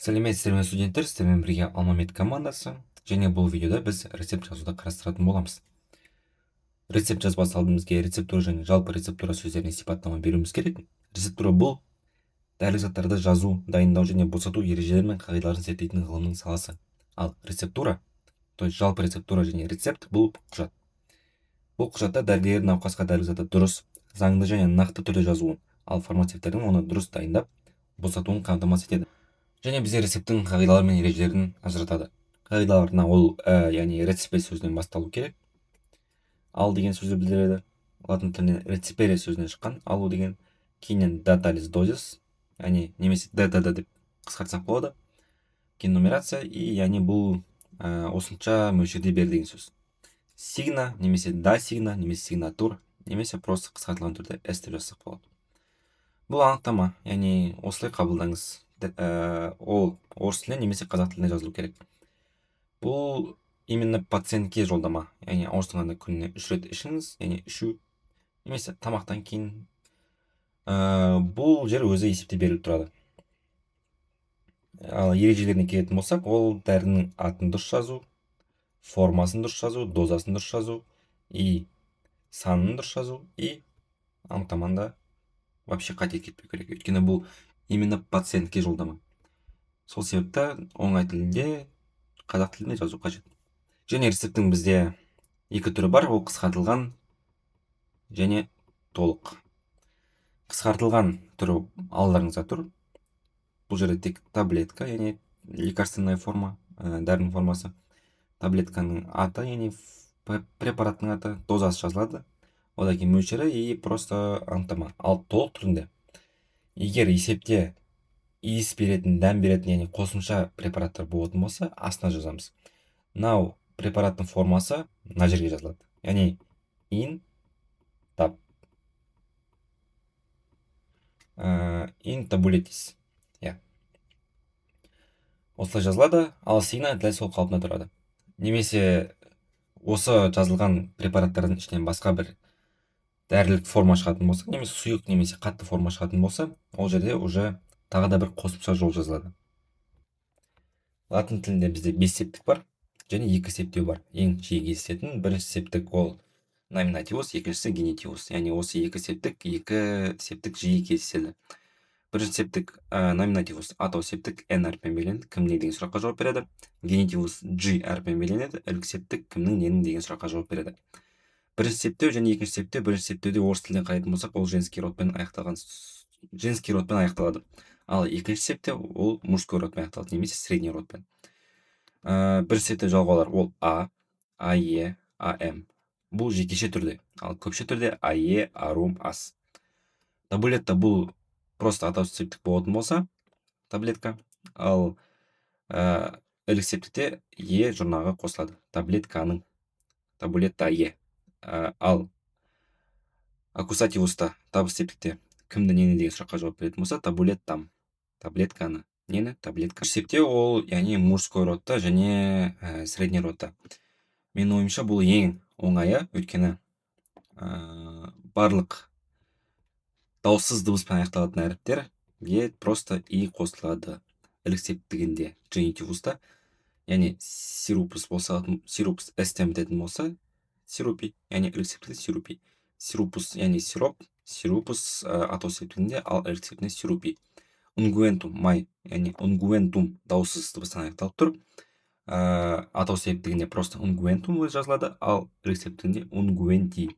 Сәлеметсіздер ме, студенттер! Сіздермен бірге Алмамед командасы және бұл видеода біз рецепт жазуды қарастыратын боламыз. Рецепт жазбас алдын бізге рецептура және жалпы рецептура сөздеріне сипаттама беруіміз керек. Рецептура — бұл дәрілік заттарды жазу, дайындау және босату ережелері мен қағидаларын зерттейтін ғылымның саласы. Ал рецептура, то есть жалпы рецептура және рецепт — бұл құжат. Бұл құжатта дәрігер науқасқа дәрілік затты дұрыс, заңды және нақты түрде жазуын, ал фармацевттердің оны дұрыс дайындап босатуын қамтамасыз етеді. Және бізде рецепттің қағидалары мен ережелерін ажыратады. Қағидаларына ол яғни recipe сөзінен басталу керек, ал деген сөзді білдіреді, латын тілінен recipere сөзінен шыққан, алу деген. Кейіннен datalis dosis, яғни немесе ДДД деп қысқартсақ болады. Кейін нумерация и яғни бұл осынша мөлшерде бер деген сөз. Signa немесе da signa немесе signatur немесе просто қысқартылған түрде S деп жазсақ болады. Бұл анықтама, яғни осылай қабылдаңыз. Ол орыс тілінде немесе қазақ тілінде жазылу керек. Бұл именно пациентке жолдама, яғни ауырсынғанда күніне үш рет ішіңіз, яғни ішу немесе тамақтан кейін. Бұл жер өзі есепте беріліп тұрады. Ал ережелеріне келетін болсақ, ол дәрінің атын дұрыс жазу, формасын дұрыс жазу, дозасын дұрыс жазу и санын дұрыс жазу, и анықтаманы вообще қате кетпеу керек, өйткені бұл именно пациентке жолдама. Сол себепті оңай тілде, қазақ тілінде жазу қажет. Және рецепттің бізде екі түрі бар: ол қысқартылған және толық. Қысқартылған түрі алдарыңызда тұр. Бұл жерде тек таблетка, яғни лекарственная форма, дәрінің формасы, таблетканың аты, яғни препараттың аты, дозасы жазылады, одан кейін мөлшері и просто анықтама. Ал толық түрінде, егер есепте иіс беретін, дәм беретін, яғни қосымша препараттар болатын болса, астына жазамыз. Мынау препараттың формасы мына жерге жазылады, яғни in tab, in tabuletis, иә, осылай жазылады. Ал signa дәл сол қалпында тұрады. Немесе осы жазылған препараттардың ішінен басқа бір дәрілік форма шығатын болса немесе сұйық немесе қатты форма шығатын болса, ол жерде уже тағы да бір қосымша жол жазылады. Латын тілінде бізде бес септік бар және екі септеу бар. Ең жиі кездесетін бірінші септік — ол номинативус, екіншісі — генитивус, яғни осы екі септік жиі кездеседі. Бірінші септік, номинативус, атау септік, н әрпімен белгіленеді, кім, не деген сұраққа жауап береді. Генитивус g әрпімен белгіленеді, ілік септік, кімнің, ненің деген сұраққа жауап береді. Бірінші септеу және екінші септеу. Бірінші септеуде орыс тілінен қарайтын болсақ, ол женский родпен аяқталған, женский родпен аяқталады. Ал екінші септеу ол мужской родпен аяқталады немесе средний родпен. Бірінші септеу жалғаулар ол а, ае, ам, бұл жекеше түрде, ал көпше түрде ае, арум, ас. Таблетка — бұл просто атау септік болатын болса, таблетка, ал ілік септікте е жұрнағы қосылады, таблетканың, tabulettae. Ал аккусативуста, табыс септікте, кімді, нені деген сұраққа жауап беретін болса, tabulettam, таблетканы, нені, таблетка. Септеу ол яғни мужской родта және средний родта. Менің ойымша, бұл ең оңайы, өйткені барлық дауыссыз дыбыспен аяқталатын әріптерге просто и қосылады ілік септігінде, генитивуста. Яғни sirupus болса, sirupus s-тен бітетін болса, sirupi, яғни ілік септікте sirupi. Sirupus, яғни сироп, sirupus атау септігінде, ал ілік септігінде sirupi. Unguentum май, яғни unguentum дауыссыз дыбыстан аяқталып тұр. Атау септігінде просто unguentum өзі жазылады, ал ілік септігінде unguenti.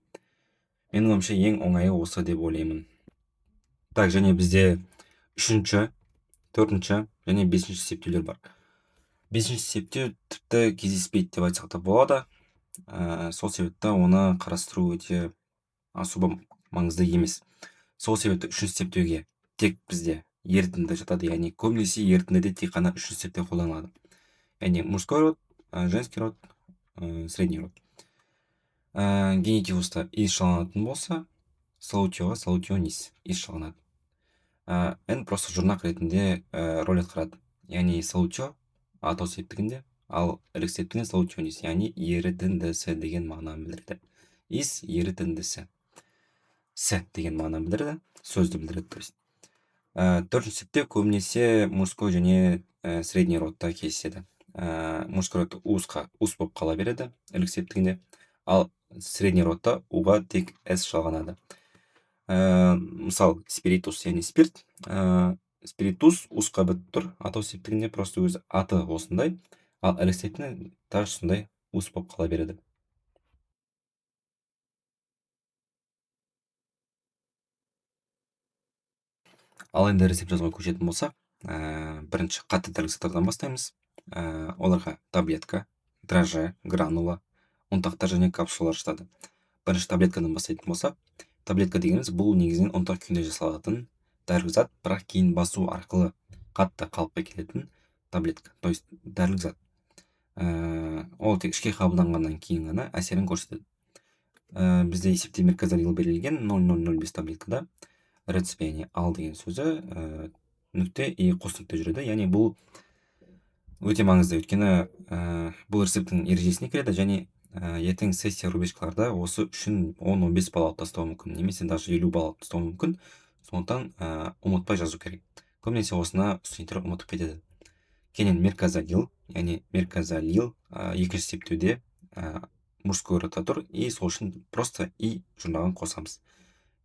Менің ойымша, ең оңайы осы деп ойлаймын. Так, және бізде үшінші, төртінші және бесінші септеулер бар. Бесінші септеу тіпті кездеспейді деп айтсақ та болады. Сол себепті оны қарастыру өте особо маңызды емес. Сол себепті үшінші септеуге тек бізде ерітінді жатады, яғни көбінесе ерітіндіде тек қана үшінші септеу қолданылады, яғни мужской род, женский род, средний род. Генитивуста ис жалғанатын болса, solutio ға solutionis, ис жалғанады. Н просто жұрнақ ретінде роль атқарады, яғни solutio атау септігінде, ал ілік септігінде solutionis, яғни ерітіндісі деген мағынаны білдіреді. Ис ерітіндісі, с деген мағынаны білдіреді, сөзді білдіреді, то есть. Төртінші септеу көбінесе мужской және средний родта кездеседі. Мужской род усқа ус болып қала береді ілік септігінде, ал средний родта уға тек с жалғанады. Мысал спиритус, яғни спирт. Спиритус усқа бітіп тұр атау септігінде, просто өзі аты осындай, ал ілік септігінде тағы сондай ус болып қала береді. Ал енді рецепт жазуға көшетін болсақ, бірінші қатты дәрілік заттардан бастаймыз. Оларға таблетка, драже, гранула, ұнтақтар және капсулалар жатады. Бірінші таблеткадан бастайтын болсақ, таблетка дегеніміз бұл негізінен ұнтақ күйінде жасалатын дәрілік зат, бірақ кейін басу арқылы қатты қалыпқа келетін таблетка, то есть дәрілік зат. Ол тек ішке қабылданғаннан кейін ғана әсерін көрсетеді. Бізде есепте мерказолил берілген 0,005 таблеткада рецепт, яғни ал деген сөзі нүкте и қос нүкте жүреді. Яғни бұл өте маңызды, өйткені бұл рецепттің ережесіне кіреді және ертең сессия рубежкаларда осы үшін 10-15 балл алып тастауы мүмкін, немесе даже 50 балл алып тастауы мүмкін. Сондықтан ұмытпай жазу керек. Көбінесе осыны студенттер ұмытып кетеді. Кейіннен мерказолил, яғни мерказолил екінші септеуде мужской родта тұр, и сол үшін просто и жұрнағын қосамыз.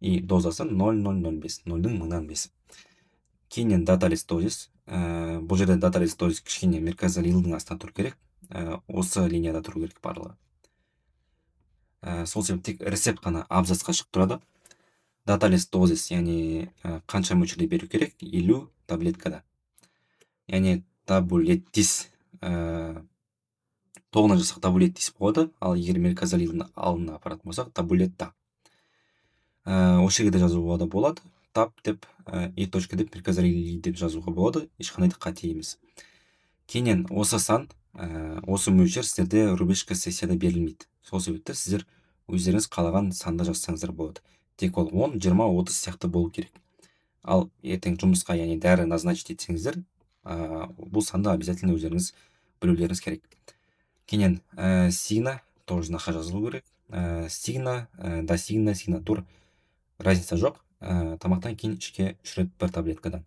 И дозасы 0,005, 0,005. Кейіннен даталис дозис. Бұл жерде даталис дозис кішкене мерказолилдің астына тұру керек. Осы линияда тұру керек барлығы. Сол себепті тек рецепт қана абзацқа шығып тұрады. Даталис дозис, яғни қанша мөлшерде беру керек? 50 таблеткада. Яғни табулеттис, тоғына жасақ табулеттис болады, ал егер мерказолилдің алдына апаратын болсақ, табулетта. Осы жерге де жазуға да болады. Тап деп, и точка деп, мерказолил деп жазуға болады, ешқандай да қате емес. Кейіннен осы сан, осы мөлшер сіздерде рубежка сессияда берілмейді. Сол себепті сіздер өздеріңіз қалаған санды жазсаңыздар болады. Тек ол 10, 20, 30 сияқты болу керек. Ал ертең жұмысқа, яғни дәрі назначить етсеңіздер, бұл санды обязательно өздеріңіз білулеріңіз керек. Кейіннен сигна тоже нақа жазылу керек. Сигна, досигна, сигнатур разница жоқ. Тамақтан кейін ішке 3 рет бір таблеткадан.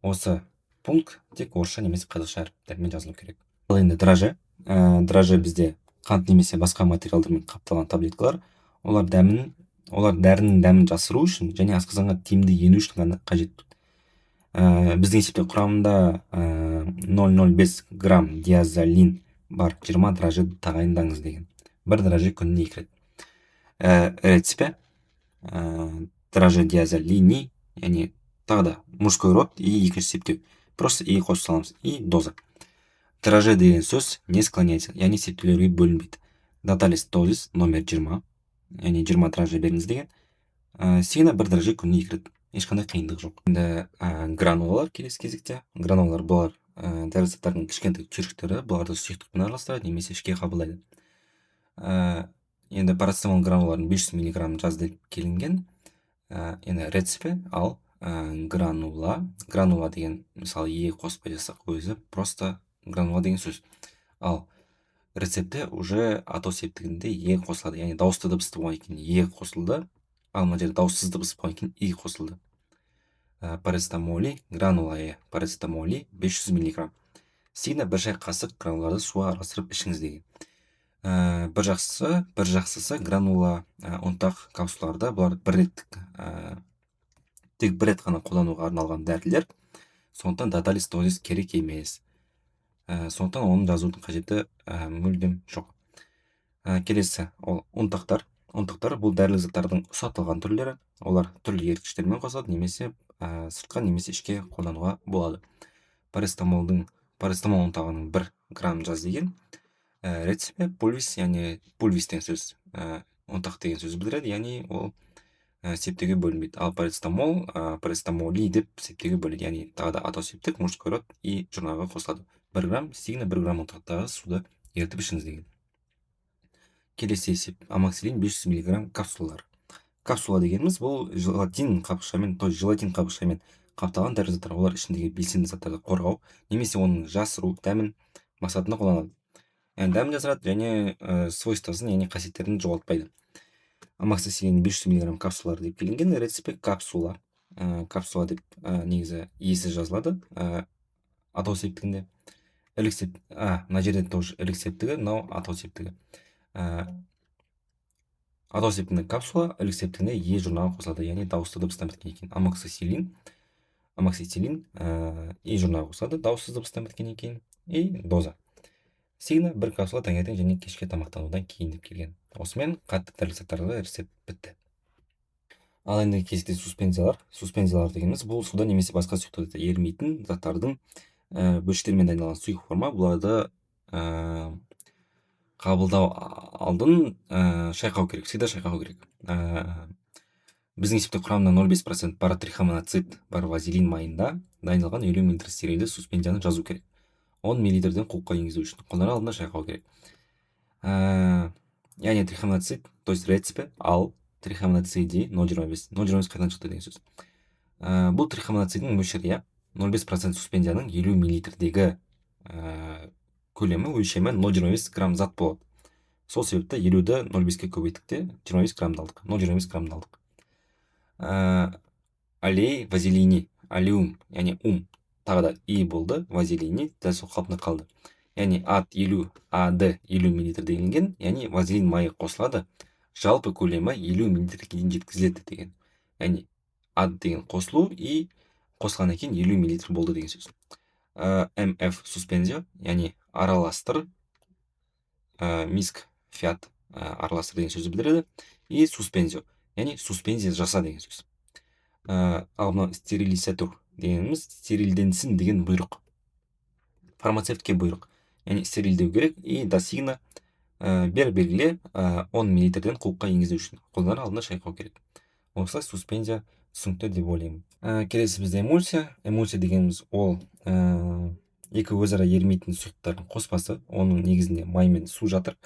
Осы пункт тек орысша немесе қазақша әріптермен жазылу керек. Ал енді драже. Драже бізде қант немесе басқа материалдармен қапталған таблеткалар. Олар дәрінің дәмін жасыру үшін және асқазанға тиімді ену үшін ғана қажет. Біздің есепте құрамында 0,05 грамм диазолин бар 20 драже тағайындаңыз деген. Бір драже күніне 2 рет. Рецепт, драже диазолини, яғни тағы да мужской род и екінші септеу. Просто и қосып саламыз. И доза. Драже деген сөз не склоняется, яғни септеулерге бөлінбейді. Даталис дозис номер 20, яғни 20 драже беріңіз деген. Сигна бір драже күніне 2 рет. Ешқандай қиындық жоқ. Енді гранулалар келесі кезекте. Гранулалар бұлар дәрі заттардың кішкентай түйіршіктері, бұларды сұйықтықпен араластырады немесе ішке қабылдайды. Енді парацетамол гранулаларын 500 миллиграмм жаз деп келінген. Енді рецепті ал гранула. Гранула деген мысалы е қоспай жазсақ өзі просто гранула деген сөз. Ал рецепте уже атау септігінде е қосылады. Яғни дауысты дыбысты болғаннан кейін е қосылды. Ал мына жерде дауыссыз дыбыс болғаннан кейін и қосылды. Парацетамоли, гранула е, парацетамоли 500 миллиграмм. Сигна бір шай қасық гранулаларды суға араластырып ішіңіз деген. Бір жақсысы гранула, ұнтақ капсулаларда бұлар бір реттік, тек бір рет қана қолдануға арналған дәрілер. Сондықтан даталис дозис керек емес. Сондықтан оны жазудың қажеті мүлдем жоқ. Келесі ол ұнтақтар. Ұнтақтар бұл дәрілік заттардың ұсақталған түрлері. Олар түрлі еріткіштермен қосылады немесе сыртқа немесе ішке қолдануға болады. Парацетамол ұнтағының 1 грамм жаз деген. Рецепт пульвис, яғни пульвис деген сөз, ұнтақ деген сөз білдіреді, яғни ол септеуге бөлінбейді. Ал парацетамоли деп септеуге бөлінеді, яғни тағы да атау септік, мужской род и жұрнағы қосылады. 1 грамм, сигна 1 грамм ұнтақтағы суды ерітіп ішіңіз деген. Келесі есеп амоксициллин 500 миллиграмм капсулалар. Капсула дегеніміз бұл желатин қабықшамен, то есть желатин қабықшамен қапталған дәрі заттар. Олар ішіндегі белсенді заттарды қорғау немесе оның жасыру дәмін мақсатында қолданылады. Яғни дәмін жасырады және свойствосын, яғни қасиеттерін жоғалтпайды. Амоксициллин 500 миллиграмм капсулалар деп келінген. Рецепт капсула. Капсула деп негізі иесі жазылады. Атау септігінде. Ілік сеп, мына жерде тоже ілік септігі, мынау атау септігі. Атау септігінде капсула, ілік септігінде е жұрнағы қосылады, яғни дауысты дыбыстан біткеннен кейін. Амоксициллин, е жұрнағы қосылады дауыссыз дыбыстан біткеннен кейін. И доза. Signa бір капсула таңертең және кешке тамақтанудан кейін деп келген. Осымен қатты дәрілік заттарға рецепт бітті. Ал енді кезекте суспензиялар. Суспензиялар дегеніміз бұл суда немесе басқа сұйықтықта ерімейтін заттардың бөлшектерімен дайындалған сұйық форма. Бұларды қабылдау алдын шайқау керек, всегда шайқау керек. Біздің есепте құрамында 0,5% паратрихомоноцит бар вазелин майында дайындалған 50 мл стерильді суспензияны жазу керек. 10 миллилитрден қуыққа енгізу үшін қолданар алдында шайқау керек. Яғни трихомоноцит, то есть рецепт ал трихомоноциди 0,25. 0,25 қайдан шықты деген сөз. Бұл трихомоноцидың мөлшері, иә. 0,5% суспензияның 50 миллилитрдегі көлемі, өлшемі 0,25 грамм зат болады. Сол себепті 50-ді 0,5-ке көбейттік те 25 граммды алдық. 0,25 граммды алдық. Олей вазелини, олеум, яғни ум, тағы да и болды, вазелини дәл сол қалпында қалды. Яғни ат 50, ад 50 миллилитр делінген, яғни вазелин майы қосылады, жалпы көлемі 50 миллилитрге дейін жеткізіледі деген. Яғни ад деген қосылу и қосылғаннан кейін 50 миллилитр болды деген сөз. МФ суспензия, яғни араластыр, миск фиат, араластыр деген сөзді білдіреді. И суспензия, яғни суспензия жаса деген сөз. Ал мынау стерилизатор дегеніміз стерилденсін деген бұйрық. Фармацевтке бұйрық. Яғни стерилдеу керек. И досигна, бер белгіле, 10 миллилитрден қуыққа енгізу үшін қолданар алдында шайқау керек. Осылай суспензия түсінікті деп ойлаймын. Келесі бізде эмульсия. Эмульсия дегеніміз ол екі өзара ерімейтін сұйықтықтардың қоспасы. Оның негізінде май мен су жатыр.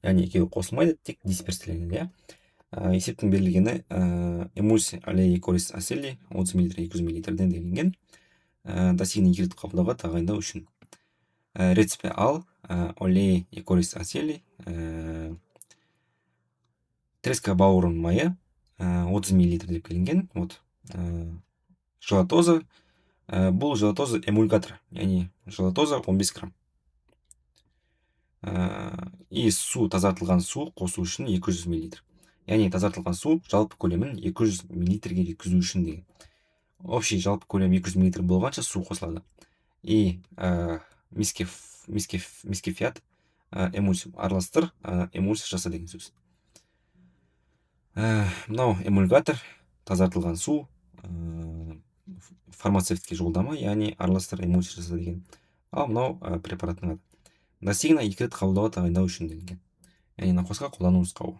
Яғни екеуі қосылмайды, тек дисперсияленеді, иә. Есептің берілгені эмульсия олей корис асели 30 мл 200 миллилитрден делінген. Досигна екі рет қабылдауға тағайындау үшін. Рецепт ал олей корис асели, треска бауырының майы 30 миллилитр деп келінген. Вот. Желатоза, бұл желатоза эмульгатор, яғни желатоза 15 грамм. И су, тазартылған су қосу үшін 200 миллилитр. Яғни тазартылған су жалпы көлемін 200 миллилитрге жеткізу үшін деген. Общий жалпы көлем 200 миллилитр болғанша су қосылады. И мискефиат эмульсия араластыр, эмульсия жаса деген сөз. Мынау эмульгатор, тазартылған су, фармацевтке жолдама, яғни араластыр, эмульсия жаса деген. Ал мынау препараттың аты. Досигна екі рет қабылдауға тағайындау үшін делінген. Яғни науқасқа қолдану нұсқауы.